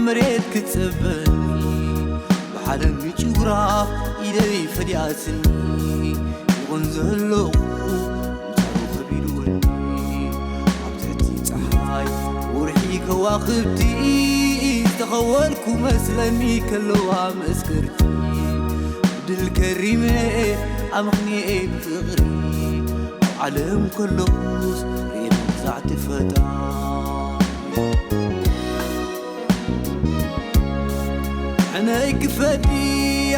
መሬት ክትጽበኒ ብሓደ ምጭውራፍ ኢደይ ፈዲኣትኒ ይኹን ዘለኹ ምሳሩ ከቢድወኒ ኣብ ትሕቲ ጸሓይ ወርሒ ከዋኽብቲ ዝተኸወልኩ መስለኒ ከለዋ መስከርቲ ድል ከሪመ ኣምኽንየ ብፍቕሪ ኣብ ዓለም ከለኹስ ርየ መግዛዕቲ ፈጣሪ ሕነይ ክፈዲ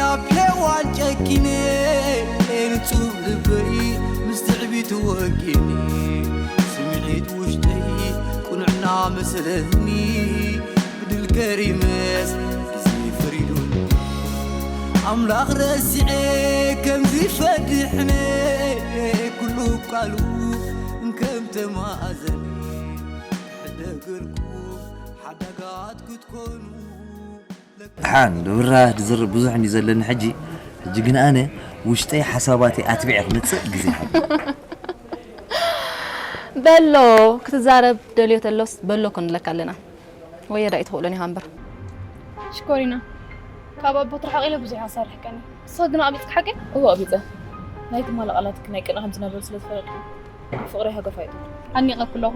ኣብ ሔዋን ጨኪነ ንጹብ ልበይ ምስ ትዕቢት ወጊነ ስምዒት ውሽጠይ ቁንዕና መሰለኒ ብድል ከሪመስ ግዜ ፈሪዱኒ ኣምላኽ ረሲዐ ከምዚ ፈድሕነ ኩሉ ቃሉ እንከም ተማእዘኒ ክሕደገርኩም ሓዳጋት ክትኮኑ ሓን ብራ ዝርብ ብዙሕ እንዲ ዘለኒ ሕጂ ሕጂ ግን ኣነ ውሽጠይ ሓሳባተይ ኣትቢዐ ክመፅእ ግዜ ሃብ በሎ ክትዛረብ ደልዮ ተሎስ በሎ ክንብለካ ኣለና ወይ ራእይ ትኽእሎን ኢኻ እምበር ሽኮሪና ካብ ኣቦ ትርሓቕ ኢለ ብዙሕ ኣሳርሕካኒ ንስኻ ግን ኣቕሊፅካ ሓቂ እዎ ኣቕሊፀ ናይ ትማሊ ቃላትኪ ናይ ቅነ ከም ዝነበሩ ስለ ዝፈለጥኩ ፍቕረይ ሃገፍ ኣይትበል። ኣድኒቐኪ ኣለኹ።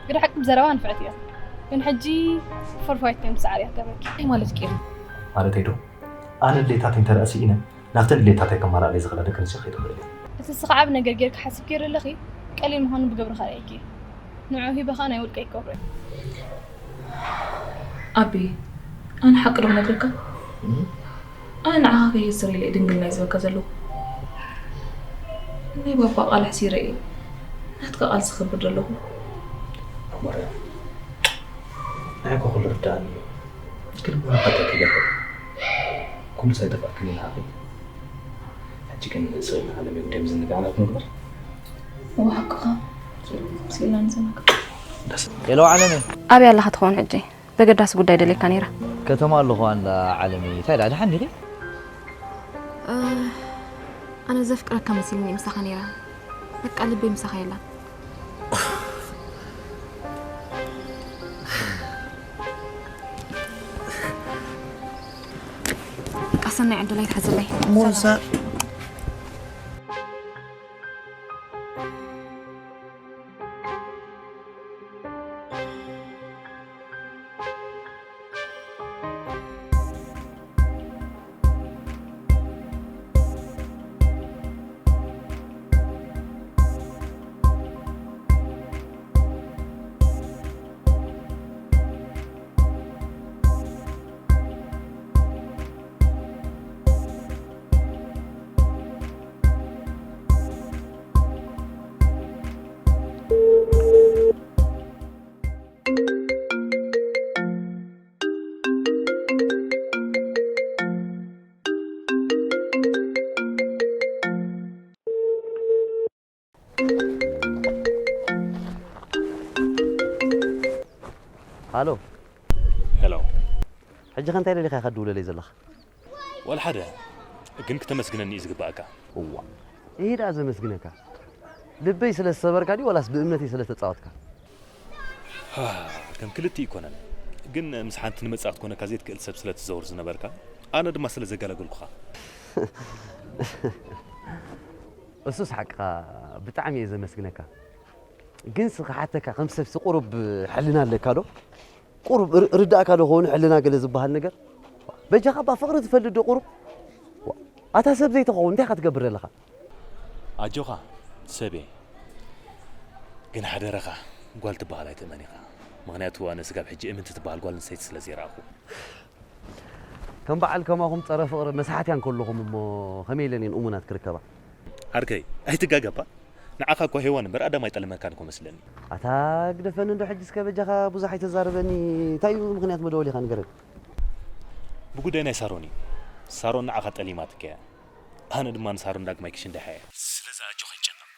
ግደ ሓቂ ብዘረባ ንፍዕቲ እያ። ግን ሕጂ ፎርፋይት ከም ትሰዓር እያ ትገብረኪ። እንታይ ማለትኪ እዩ? ማለተይ ዶ ኣነ ድሌታተይ እንተ ደኣ ስኢነ ናብተን ድሌታተይ ከማላእለይ ዝኽእላ ደቂ ኣንስትዮ ክኸይድ እኽእል እየ። እቲ ንስኺ ዓቢ ነገር ጌርኪ ሓሲብክዮ ዘለኺ ቀሊል ምዃኑ ብግብሪ ከርእየኪ እየ። ንዕኡ ሂበ ኸኣ ናይ ውልቀይ ክገብሮ እየ። ኣቢ ኣነ ሓቂ ዶ ክነግረካ? ኣነ ንዓኻ ከየስር ኢለ እየ ድንግልናይ ዝህበካ ዘለኹ። ናይ ባባ ቃል ኣሕሲረ እየ ናትካ ቃል ዝኸብር ዘለኹ። ማርያም ንዓይ እኮ ኩሉ ርዳእኒ እዩ። ግን እሞ ንሓቂ ክገብር ኩሉስ ኣይጠፍኣክን እዩ ንዓኺ። ሕጂ ግን ስቕ ኢልና ዓለም እዩ ጉዳይ ምዝንጋዕና ክንግበር። እወ ሓቅኻ ስቕ ኢልና ንዘናግዕ። ደስ ሄሎ ዓለመይ። ኣበይ ኣለኻ ትኸውን ሕጂ? በገዳሲ ጉዳይ ደልየካ ነይረ። ከተማ ኣለኹ ኣንዳ ዓለመይ። እንታይ ደኣ ደሓን ዲኺ? ኣነ ዘፍቅረካ መሲልኒ ምሳኻ ነይረ። በቃ ልበይ ምሳኻ የላን። በቃ ሰናይ ዕድል ኣይትሓዘለይ። ሞሳ ሃሎ ሄሎ ሕጂ ከ እንታይ ደሊኻ ኢኻ ትድውለለይ ዘለኻ? ዋላ ሓደ ግን ክተመስግነኒ እዩ ዝግባኣካ። እዋ ይሄ ደኣ ዘመስግነካ ልበይ ስለ ዝሰበርካ ድዩ ዋላስ ብእምነተይ ስለ ተጻወትካ? ከም ክልቲኡ ኣይኮነን ግን ምስ ሓንቲ ንመጻእት ኮነካ ዘይትክእል ሰብ ስለ ትዘውር ዝነበርካ ኣነ ድማ ስለ ዘገላገልኩኻ። እሱስ ሓቅኻ ብጣዕሚ እየ ዘመስግነካ። ግንሲ ክሓተካ ከም ሰብሲ ቁሩብ ሕልና ኣለካ ዶ? ቁሩብ ርዳእካ ዶ ኸውን ሕልና ገለ ዝበሃል ነገር? በጃኻ እባ ፍቕሪ ትፈልጥ ዶ ቁሩብ? ኣታ ሰብ ዘይትኸውን እንታይ ኢኻ ትገብር ዘለኻ? ኣጆኻ ሰብ እየ ግን ሓደራኻ ጓል ትበሃል ኣይትእመን ኢኻ። ምኽንያቱ ኣነ ስጋብ ሕጂ እምንቲ ትበሃል ጓል ኣንስተይቲ ስለ ዘይረኣኹ። ከም በዓል ከማኹም ጸረ ፍቕሪ መሳሕትያን ከለኹም እሞ ከመይ ኢለን እየን እሙናት ክርከባ? ዓርከይ ኣይትጋገ እባ ንዓኻ እኮ ሄዋን እምበር ኣዳም ኣይጠለመካን እኮ መስለኒ። ኣታ ግደፈኒ እንዶ ሕጂ እስከ በጃኻ ብዙሕ ኣይተዛርበኒ እንታይ እዩ ምኽንያት መደወሊኻ ንገረኒ። ብጉዳይ ናይ ሳሮን እዩ። ሳሮን ንዓኻ ጠሊማትካ እያ። ኣነ ድማ ንሳሮን ዳግማይ ክሽንድሓ እየ። ስለዚ ኣጆኻ ኣይትጨነቕ።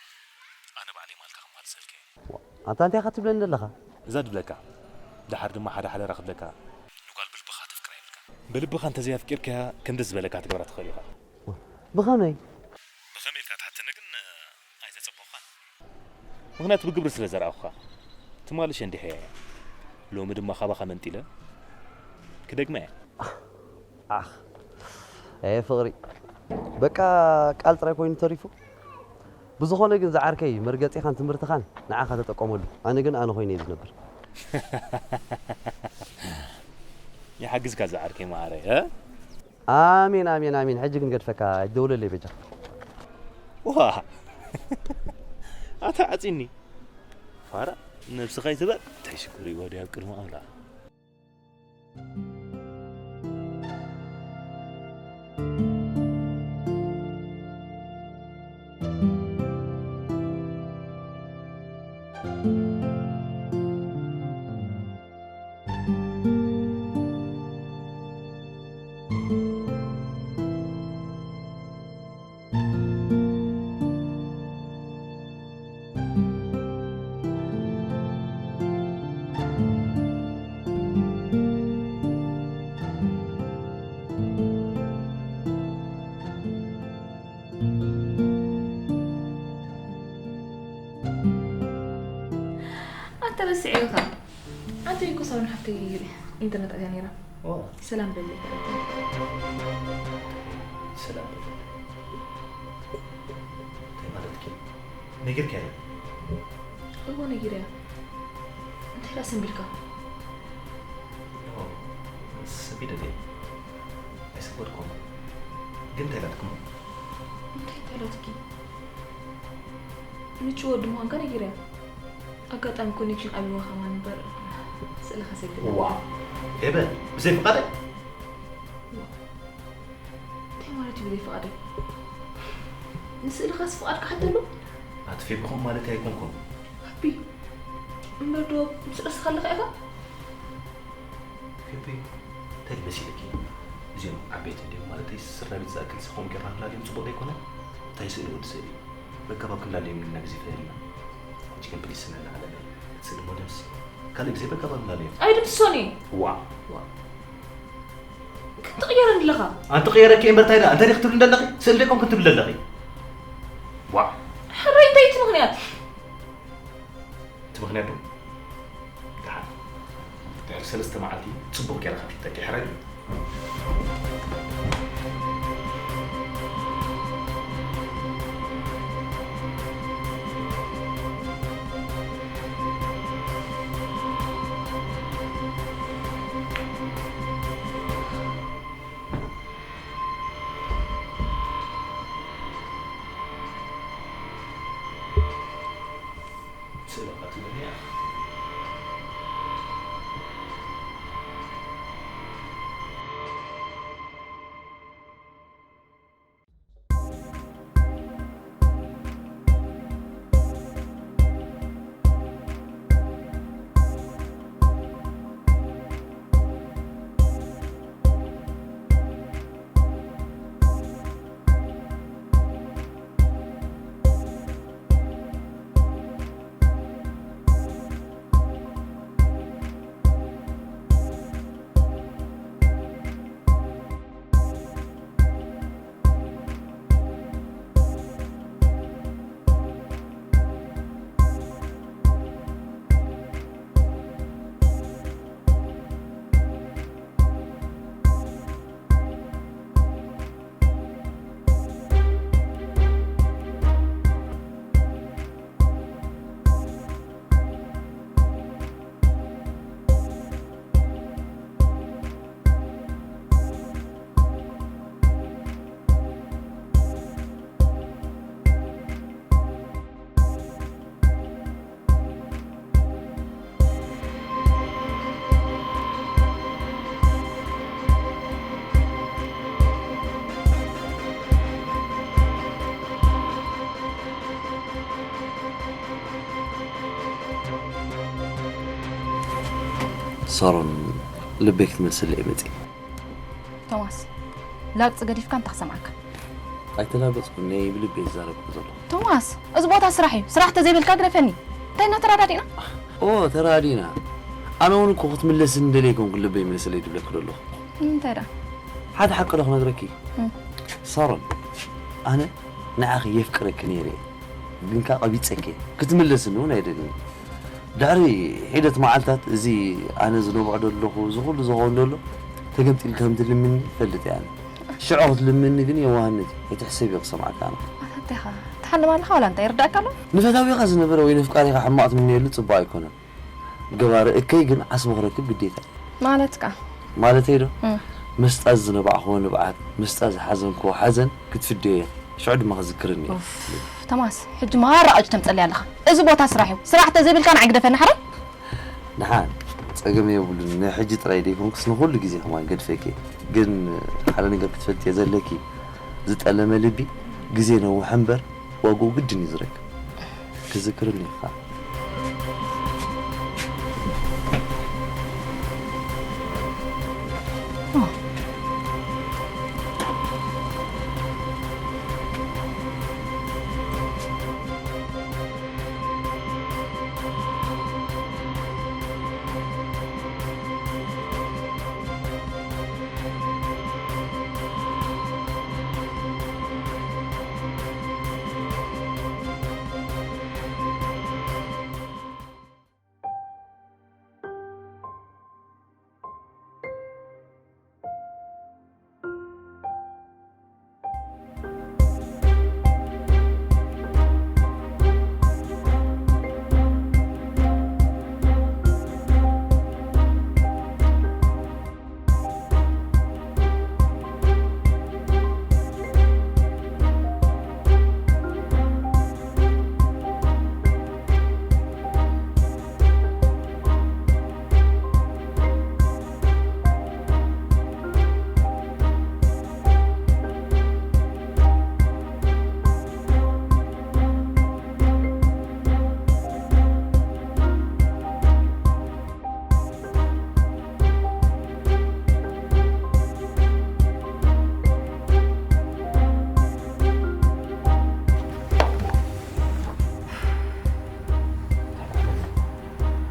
ኣነ ባዕለይ ማልካ ክማልሰልካ እየ። ኣታ እንታይ ኢኻ ትብለኒ ዘለኻ? እዛ ድብለካ ደሓር ድማ ሓደ ሓደራ ክብለካ ንጓል ብልብኻ ተፍቅራ የብልካ። ብልብኻ እንተዘይኣፍቂርካያ ክንድዚ ዝበለካ ክትገብራ ትኽእል ኢኻ። ብኸመይ? ብኸመይ ኢልካ ትሓተኒ ግን ኣይተጸበኹኻን። ምኽንያቱ ብግብሪ ስለ ዘርኣኹኻ። ትማሊ ሸንዲሐያ እየ። ሎሚ ድማ ካባኻ መንጢለ ክደግማ እየ። ዓኽ ኣየ ፍቕሪ፣ በቃ ቃል ጥራይ ኮይኑ ተሪፉ። ብዝኾነ ግን ዝዓርከይ፣ መርገጺኻን ትምህርትኻን ንዓኻ ተጠቀመሉ። ኣነ ግን ኣነ ኮይነ እየ ዝነብር። ይሓግዝካ ዝዓርከይ መዓረይ። ኣሜን ኣሜን ኣሜን። ሕጂ ግን ገድፈካ ኣይትደውለለይ በጃ። ዋ ኣታ ዓፂኒ ፋራ ነብስኻ ይትበል። እንታይ ሽግር እዩ ወዲ ኣብ ቅድሚ ኣምላኽ። ኣንተ ረሲዐ ኢኻ። ኣንተ እኮ ሳሮን ሓፍተይ ኢንተርነት ኣትያ ነይራ። ኦ ሰላም በሊ። ሰላም በሊ። እንታይ ማለትኪ? ነጊርካያ? እዎ ነጊረያ። እንታይ ደኣ ሰንቢድካ? ኦ ሰቢደ ድየ? ኣይሰበድኩም። ግን እንታይ ኢላትኩም? እንታይ እንታይ ኢላትኪ? ምቹ ወዲ ምዃንካ ነጊረያ። ኣጋጣሚ ኮኔክሽን ኣብይዋ ከማን እምበር ስእልኻ ሰዲለ። ዋ ሄበን ብዘይ ፍቓደይ? እንታይ ማለት እዩ ብዘይ ፍቓደይ? ንስእልኻስ ፍቓድካ ሓተሉ? ኣጥፊእኩም ማለት ኣይኮንኩም። ኣቢ እምበር ዶ ምስ ርእስኻ ኣለኻ ኢኻ? ፊፊ እንታይ መሲልኪ? እዚኦም ዓበይቲ እንዲዮም ማለተይ ስድራ ቤት ዝኣክል ሰኾም ጌርና ንላለዮም ፅቡቕ ዶ ኣይኮነን? እንታይ ስእሊ ወዲ ሰብ እዩ? በቃ ባብ ክንላለዮም ኢልና ግዜ ፈሊና ሕጂ ግን ፕሊስ ስምዕና ኣለና እቲ ስእሊ ሞደምስ ካልእ ግዜ በቃ ባብ ንላለዮም ኣይድምስሶን እየ። ዋ ክትቕየረኒ ኣለኻ። ኣንቲ ቅየረኪ እምበር እንታይ ደኣ እንታይ ዲኺ ትብሊ እንደለኺ? ስእሊ ደቆም ክትብሊ ኣለኺ? ዋ ሕራይ እንታይ እቲ ምኽንያት? እቲ ምኽንያት ዶ? ደሓን ድሕሪ ሰለስተ መዓልቲ ጽቡቕ ጌረ ከፊተኪ ሕራይ ድዩ? ስእሊ ኣቃጺለኒ እያ። ሳሮን ልበይ ክትመልስለይ እየ መፂእ። ቶማስ ላግፂ ገዲፍካ እንታይ ክሰምዓካ? ኣይተላገፅኩን ነይ ብልበይ ዝዛረብኩ ዘሎ። ቶማስ እዚ ቦታ ስራሕ እዩ። ስራሕ ተዘይበልካ ግደፈኒ። እንታይ እናተራዳዲእና? ኦ ተራዲና። ኣነ እውን እኮ ክትምለስኒ ደለይኮንኩ ልበይ መልስለይ ትብለኪ ዘለኹ። እንታይ ደኣ? ሓደ ሓቂ ዶ ክነግረኪ? እም። ሳሮን ኣነ ንዓኺ የፍቅረኪ ነይረ እየ። ግን ከኣ ቀቢፀኪ እየ። ክትምለስኒ እውን ኣይደልን። ድሕሪ ሒደት መዓልታት እዚ ኣነ ዝነብዖ ዘለኹ እዚ ኩሉ ዝኸውን ዘሎ ተገምጢልካ ከም ትልምኒ ይፈልጥ እየ ኣነ። ሽዑ ክትልምኒ ግን የዋህነት እዩ። ኣይትሕሰብ እየ ክሰምዓካ ኣነ። ኣታ እንታይ ኢኻ? ትሓልም ኣለኻ ዋላ እንታይ ይርዳእካ ኣሎ? ንፈታዊኻ ዝነበረ ወይ ነፍቃሪኻ ሕማቕ ትምነየሉ ጽቡቕ ኣይኮነን። ገባሪ እከይ ግን ዓስቢ ክረክብ ግዴታ እዩ። ማለትካ? ማለተይ ዶ? እም። ምስጣ ዝነባዕኽዎ ንብዓት፣ ምስጣ ዝሓዘንክዎ ሓዘን ክትፍድዮ ኢኻ። ሽዑ ድማ ክዝክርኒ እየ። ኡፍ፣ ተማስ፣ ሕጂ ማራ ኣጭ ተምጸልያ ኣለኻ። እዚ ቦታ ስራሕ እዩ። ስራሕ ተዘይብልካ ንዓይ ግደፈኒ ሓራይ? ደሓን፣ ጸገም የብሉን። ንሕጂ ጥራይ ደይኮንኩስ ንኹሉ ግዜ ከማን ገድፈኪ። ግን ሓደ ነገር ክትፈልጥዮ ዘለኪ፣ ዝጠለመ ልቢ ግዜ ነውሕ እምበር ዋግኡ ግድን እዩ ዝረክብ። ክዝክርኒ ኢኻ።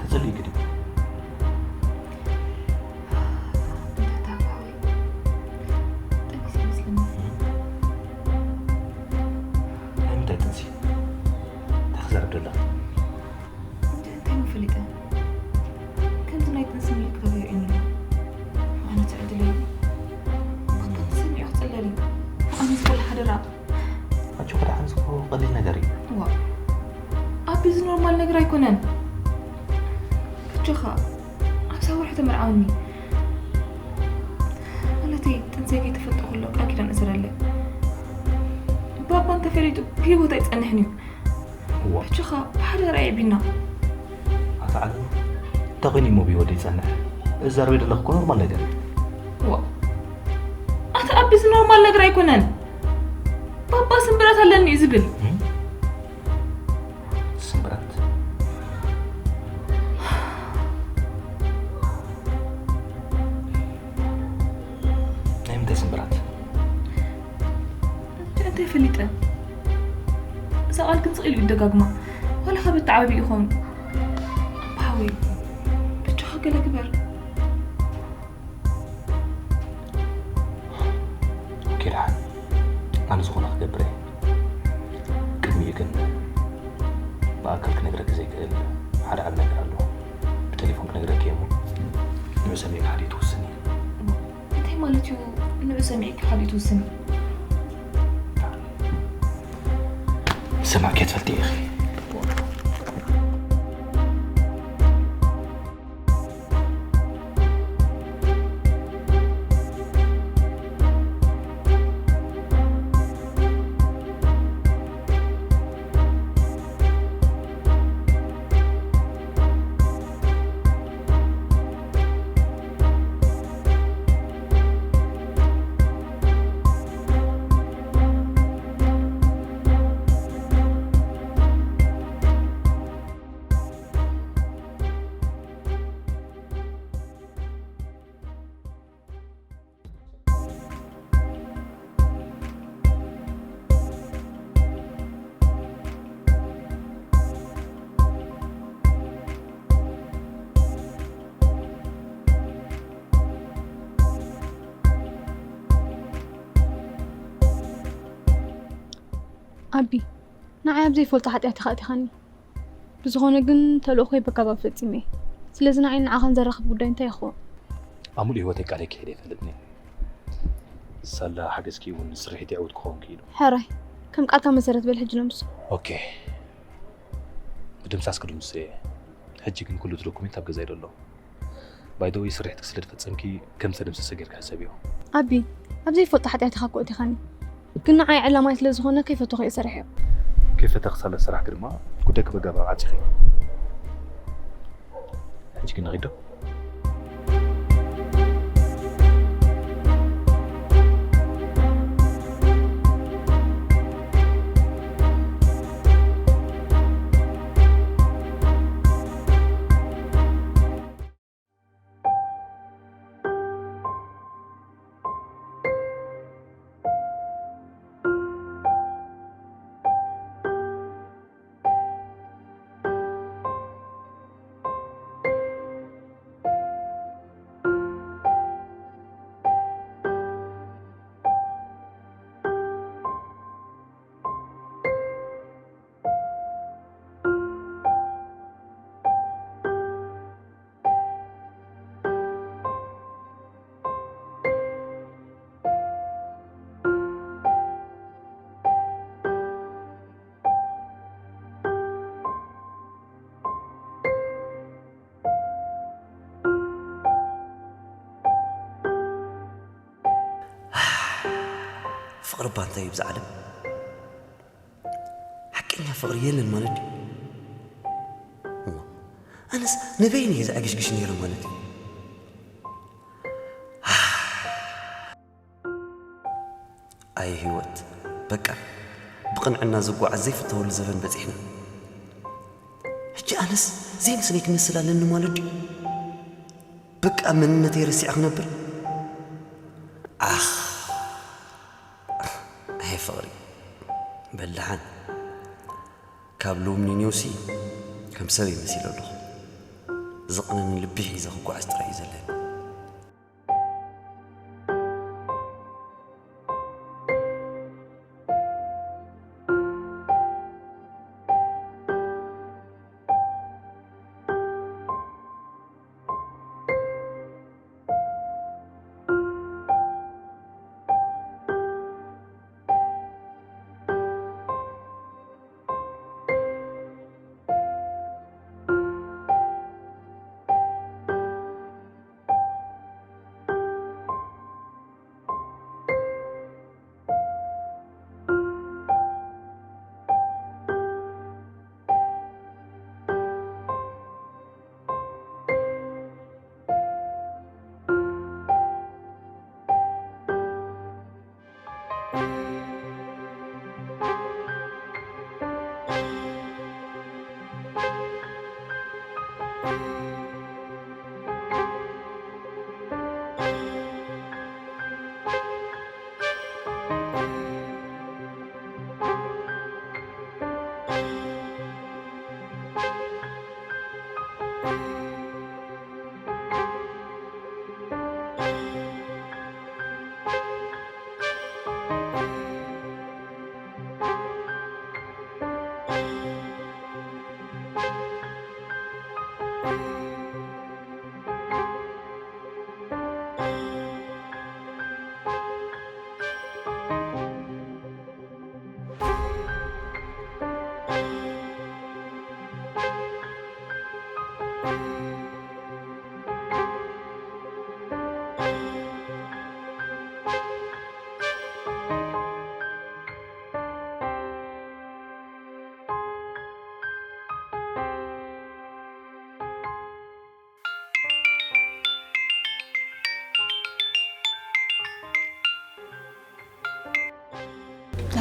ተጸሊእኪ ድዩ? እንዳታባዊ ጠቢስ ይመስለኒ። ናይ ምንታይ ጥንሲ? እንታይ ክዛረብ ደለኻ? እንተ እንታይ ምፍሊጠ? ከምዚ ናይ ጥንሲ ምልክታት የርእየኒ ኣሎ። ኣነ ትዕድለይ። ክጥንሲ ሰሚዑ ክጽለል እዩ። ኣነ ዝበል ሓደራ። ኣጆኺ ደሓን፣ እዚ እኮ ቀሊል ነገር እዩ። ዋ፣ ኣቢ፣ እዚ ኖርማል ነገር ኣይኮነን። በጃኻ፣ ኣብዛ ወርሒ ተመርዓውኒ። ማለተይ፣ ጥንሰይ ከይተፈልጠ ከሎ ቃል ኪዳን እሰረለይ። ባባ እንተፈሊጡ ብህይወት ኣይጸንሕን እዩ። እዋ። በጃኻ፣ ብሓደራ የዕቢና። ኣታ ዓለም፣ እንታይ ኮይኑ እሞ ብህይወት ይጸንሕ? እዛረበ ዘለኹ እኮ ኖርማል ነገር እዩ። ዋ፣ ኣታ ኣቢ፣ እዚ ኖርማል ነገር ኣይኮነን። ባባ ስምብራት ኣለኒ እዩ ዝብል። እም? ስምብራት? ናይ ምንታይ ስምብራት? እንታይ፣ እንታይ ፈሊጠ? እዛ ቃል ግን ስቕ ኢሉ ይደጋግማ። ዋላ ካብ እተዓባቢ ይኸውን። ኣባሃወይ፣ በጃኻ ገለ ግበር። ኦኬ፣ ደሓን። ኣነ ዝኾነ ክገብር እየ። ቅድሚኡ ግን ብኣካል ክነግረኪ ዘይክእል ሓደ ዓቢ ነገር ኣሎ። ብቴሌፎን ክነግረኪ እየ እሞ፣ ንዑ ሰሚዕኪ ሓዲኡ ትውስኒ። እንታይ ማለት እዩ? ንዑ ሰሚዕኪ ሓዲኡ ትውስኒ? ሰማዕኪ ትፈልጢ ኢኺ። ኣቢ፣ ንዓይ ኣብ ዘይፈልጦ ሓጢኣት ኢኻ ኣእቲኻኒ። ብዝኾነ ግን ተልእኾይ በካባብ ፈጺመ እየ። ስለዚ ንዓይ ንዓኻን ዘራኽብ ጉዳይ እንታይ ይኸውን? ኣብ ሙሉእ ህይወተይ ቃለይ ክሒደ ኣይፈልጥን እየ። ሳላ ሓገዝኪ እውን ስርሒት ይዕውት ክኸውን ክኢሉ። ሕራይ ከም ቃልካ መሰረት በል ሕጂ ነምሱ። ኦኬ። ምድምሳስ ክድምስሶ እየ። ሕጂ ግን ኩሉ እቲ ዶኩሜንት ኣብ ገዛይ ዘሎ። ባይደወይ ስርሒትኪ ስለ ዝፈጸምኪ ከም ዝተደምሰሰ ጌርካ ሕሰብዮ። ኣቢ፣ ኣብ ዘይፈልጦ ሓጢኣት ኢኻ እኮ እቲኻኒ። ግን ንዓይ ዕላማይ ስለ ዝኾነ ከይፈተኹ እየ ሰሪሐዮ። ከይፈተኺ ሳላ ዝሰራሕኪ ድማ ጉዳይኪ በጋባብ ዓጺኺ። ሕጂ ግን ንኺዶ። ፍቕሪ እባ እንታይ እዩ ብዛ ዓለም? ሓቀኛ ፍቕሪ የለን ማለት ድዩ? እሞ ኣነስ ንበይነይ እየ ዘዕግሽግሽ ነይረ ማለት እዩ። ኣይ ህይወት፣ በቃ ብቕንዕና ዝጓዓዝ ዘይፍተወሉ ዘበን በጺሕና። ሕጂ ኣነስ ዘይምስለይ ክመስል ኣለኒ ማለት ድዩ? በቃ መንነተይ ረሲዐ ክነብር? ኣኽ፣ ኣይ ፍቕሪ፣ በል ደሓን። ካብ ሎሚ ንኔውሲ ከም ሰብ እየ መሲለ ኣለኹ። ዝቕነኒ ልቢ ሒዘ ክጓዓዝ ጥራይ እዩ ዘለኒ።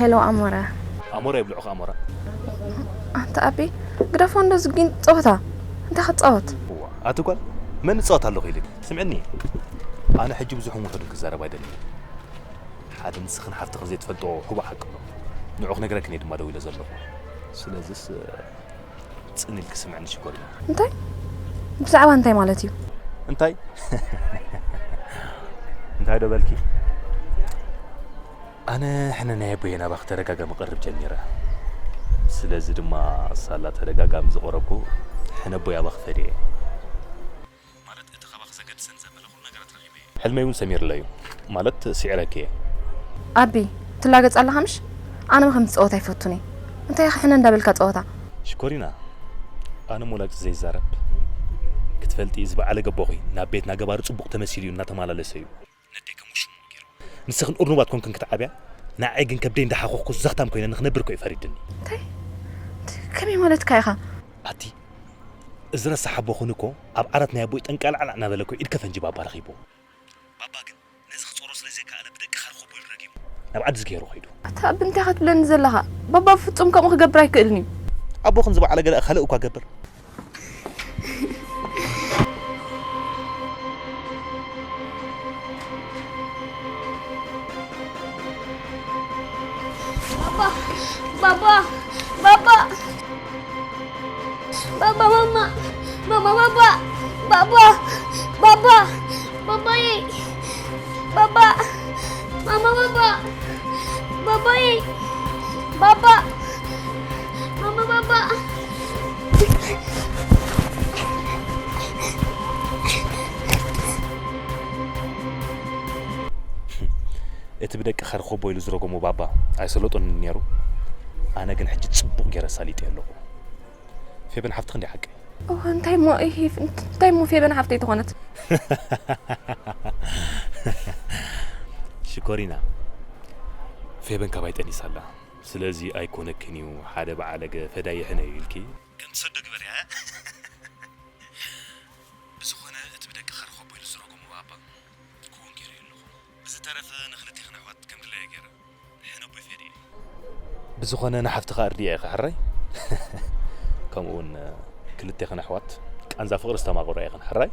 ሄሎ ኣሞራ። ኣሞራ ይብልዑኻ ኣሞራ። ኣንታ ኣቢ ግደፎ እንዶ ዝጊን ጸወታ እንታይ ክትጻወት? እዋ ኣቲ ጓል መን እጻወት ኣለኹ ኢልክ? ስምዕኒ ኣነ ሕጂ ብዙሕ ውሑድን ክዛረብ ኣይደልን። ሓደ ንስኽን ሓፍትኽን ዘይትፈልጥኦ ሕቡእ ሓቂ ኣሎ። ንዑ ክነግረክን እየ ድማ ደው ኢለ ዘለኹ። ስለዝስ ጽን ኢልኪ ስምዕኒ ሽኮሪና። እንታይ? ብዛዕባ እንታይ ማለት እዩ? እንታይ? እንታይ ዶ በልኪ? ኣነ ሕነ ናይ ኣቦየ ናባኺ ተደጋጋሚ ቀርብ ጀሚረ። ስለዚ ድማ ሳላ ተደጋጋሚ ዝቐረብኩ ሕነ ኣቦይ ኣባኺ ፈድየ። ማለት እቲ ካባኺ ዘገድሰን ዘበለ ኩሉ ነገራት ረኺበ። ሕልመይ እውን ሰሚርለይ እዩ። ማለት፣ ስዒረኪ እየ። ኣቢ፣ ትላገጽ ኣለኻ ምሽ? ኣነ ም ከምዚ ጸወታ ኣይፈቱን እየ። እንታይ ኢኻ ሕነ እንዳበልካ ጸወታ? ሽኮሪና፣ ኣነ ሞላጭ ዘይዛረብ። ክትፈልጢ፣ እዚ በዓለ ገቦኺ ናብ ቤትና ገባሪ ጽቡቕ ተመሲሉ እዩ፣ እናተመላለሰ እዩ። ነደይ ከም ውሽሙ ገይሩ። ንስኽን እርኑባት ኮንክን ክትዓብያ፣ ንዓይ ግን ከብደይ እንዳሓኾኽኩ ዘኽታም ኮይነ ንኽነብር እኮ እዩ ፈሪድኒ። እንታይ? ከመይ ማለትካ ኢኻ? ኣቲ፣ እዚ ረሳሕ ኣቦኽን እኮ ኣብ ዓራት ናይ ኣቦይ ጠንቃልዓላዕ እናበለ እኮ ኢድ ከፈንጂ ባባ ረኺቡ። ባባ ግን ነዚ ክጾሮ ስለ ዘይከኣለ ብደቂ ኸርኹ ቦይሉ ረጊሙ ናብ ዓዲ ዝገይሩ ኸይዱ። ኣታ ኣቢ እንታይ ኢኻ ትብለኒ ዘለኻ? ባባ ብፍጹም ከምኡ ክገብር ኣይክእልን እዩ። ኣቦኽን ዝበዓለ ገለ ካልእ እኳ ገብር። ባባ ባባ ባባ ባባ ማማ ማማ ባባ ባባ ባባ ባባዬ ባባ ማማ ባባ ባባዬ ባባ ማማ ባባ እቲ ብደቂ ኸርኾቦ ኢሉ ዝረገሞ ባባ ኣይሰለጦንን ነይሩ። ኣነ ግን ሕጂ ጽቡቕ ገይረ ኣሳሊጠዮ ኣለኹ። ፌበን ሓፍትኺ እንድያ ሓቀይ። እወ፣ እንታይ እሞ፣ እሂ፣ እንታይ እሞ ፌበን ሓፍተይ ተኾነት? ሽኮሪና፣ ፌበን ካባይ ጠኒሳ ኣላ። ስለዚ ኣይኮነክን እዩ ሓደ በዓለገ ፈዳይ ይሕነ እዩ ኢልኪ ከም ትሰዶ ግበርያ። ብዝኾነ እቲ ብደቂ ኸርኾቦ ኢሉ ዝረገሞ ባባ ክውን ገይረዮ ኣለኹ። ብዝተረፈ ንኽልቴኽን ኣሕዋት ከም ድላየ ገይረ ሕነ ኣቦይ ፌድ እየ። ብዝኾነ ንሓፍትኻ እርድያ ኢኻ ሕራይ። ከምኡ እውን ክልቴኽን ኣሕዋት ቃንዛ ፍቕሪ ዝተማቕራ ኢኽን ሕራይ።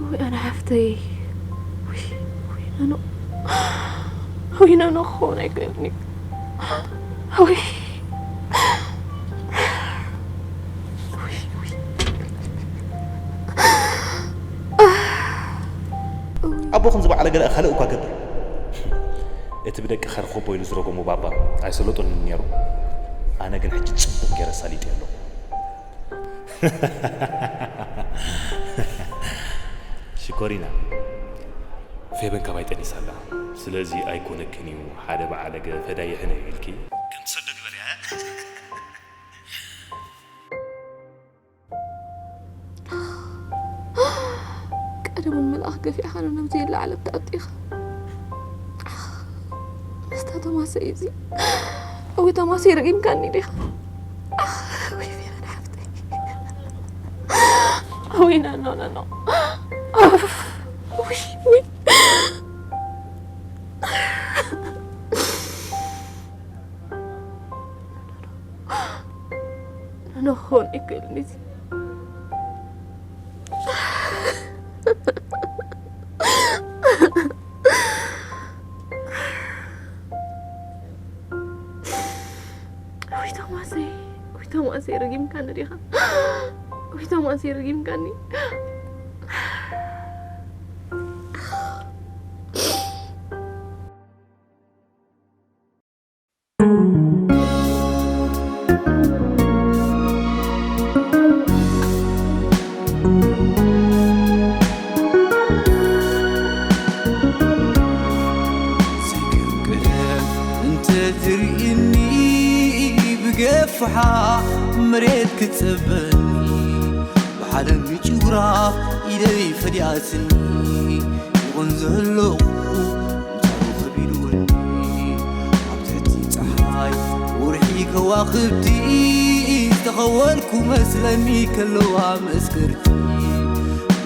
ውይ ኣነ ሓፍተይ፣ ውይ፣ ውይ፣ ነኖ፣ ውይ፣ ነኖ ክኸውን ኣይክእልን እዩ። ውይ፣ ውይ፣ ውይ። ኣቦኽን ዝበዓለ ገለ ካልእ እኳ ገብር። እቲ ብደቂ ኸርኾቦ ኢሉ ዝረገሞ ባባ ኣይሰለጦንን ነይሩ። ኣነ ግን ሕጂ ጽቡቕ ገይረ ኣሳሊጠዮ ኣለኹ። ሽኮሪና፣ ፌበን ካባይ ጠኒሳ ኣላ። ስለዚ ኣይኮነክን እዩ ሓደ በዓለገ ፈዳይ ይሕነ እዩ ኢልኪ ከም ትሰዶ ግበርያ። ቀደም እውን መልኣኽ ገፊዕኻና ናብ ዘየለ ዓለም ተኣጢኻ። ምስታ ቶማሰይ እዚ። እዊ ቶማሰይ ረጊምካኒ ዲኻ? ኣኽ፣ ወይ ፌበን ሓፍተይ። እዊ ነኖ፣ ነኖ። ኡፍ፣ ውይ፣ ውይ። ንኾን ይክእል እዚ። ወይ ቶማሰይ፣ ወይ ቶማሰይ ረጊምካኒ ዲኻ? ወይ ቶማሰይ ረጊምካኒ? እንተትርእኒ ብገፍሓ መሬት ክትጸበኒ ብሓደን ብጭጉራ ኢደይ ፈዲኣትኒ ይኹን ዘለኹ ምሳሉ ከቢድወኒ ኣብ ትሕቲ ጸሓይ ወርሒ ከዋኽብቲ ዝተኸወልኩ መስለኒ ከለዋ መስከርቲ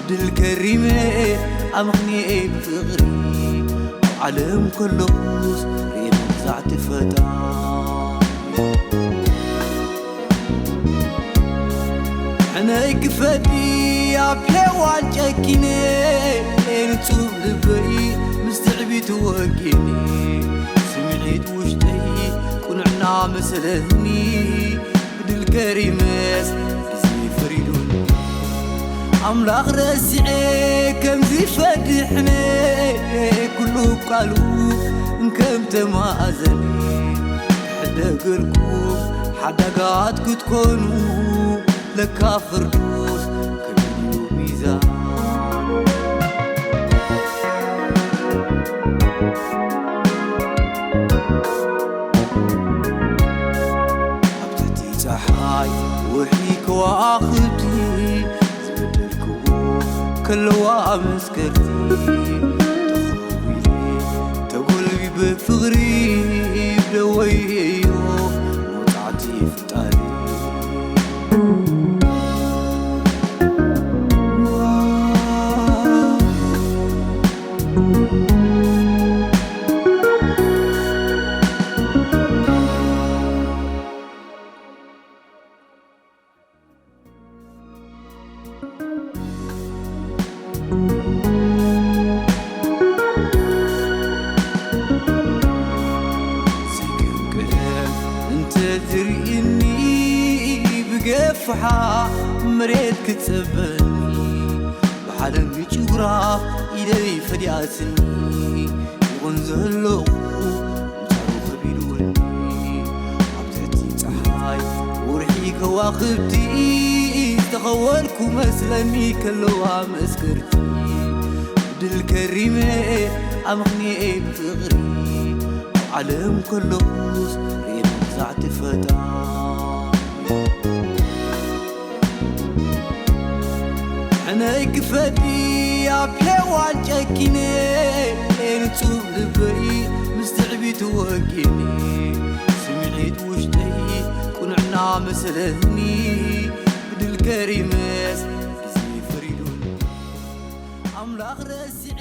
ድል ከሪመ ኣምኽንየይ ብፍቕሪ ዓለም ከለኹስ ርእየ መግዛዕቲ ፈጣሪ። ሕነይ ክፈዲ ኣብ ሔዋን ጨኪነ፣ ንጹብ ልበይ ምስ ትዕቢት ወጊነ፣ ስምዒት ውሽጠይ ቁንዕና መሰለኒ። ብድል ከሪመስ እዚ ፈሪዱኒ። ኣምላኽ ረሲዐ ከምዚ ፈድሕነ፣ ኩሉ ቃሉ እንከም ተማእዘነ። ክሕደገልኩም ሓዳጋት ክትኮኑ፣ ለካ ፍርዱስ ከቢድ እዩ ሚዛን። ኣብ ትሕቲ ጸሓይ ወርሒ ከዋኽብቲ፣ ዝበደልክዎ ከለዋ መስከርቲ፣ ተኸዊለ ተጎልቢ ብፍቕሪ ደወዮ መውጻዕቲ ፍጣሪ። ስግም ቅደም እንተ ትርእኒ ብገፍሓ መሬት ክትጸበኒ፣ ብሓደንጊ ጭጉራ ኢደይ ፈዲኣትኒ። ይኹን ዘለኹ ምጻሩ ከቢድወኒ፣ ኣብ ትሕቲ ጸሓይ ወርሒ ከዋኽብቲ ዝተኸወልኩ መስለኒ ከለዋ መስከርቲ። ድል ከሪመ ኣምኽንየ ብፍቕሪ፣ ኣብ ዓለም ከለኹስ ርእየ መግዛዕቲ ፈጣሪ። ሕነይ ክፈዲ ኣብ ሔዋን ጨኪነ፣ ንጹብ ልበይ ምስ ትዕቢት ወጊነ፣ ስምዒት ውሽጠይ ቁንዕና መሰለኒ። ብድል ከሪመስ እዚ ፈሪዱኒ፣ ኣምላኽ ረሲዐ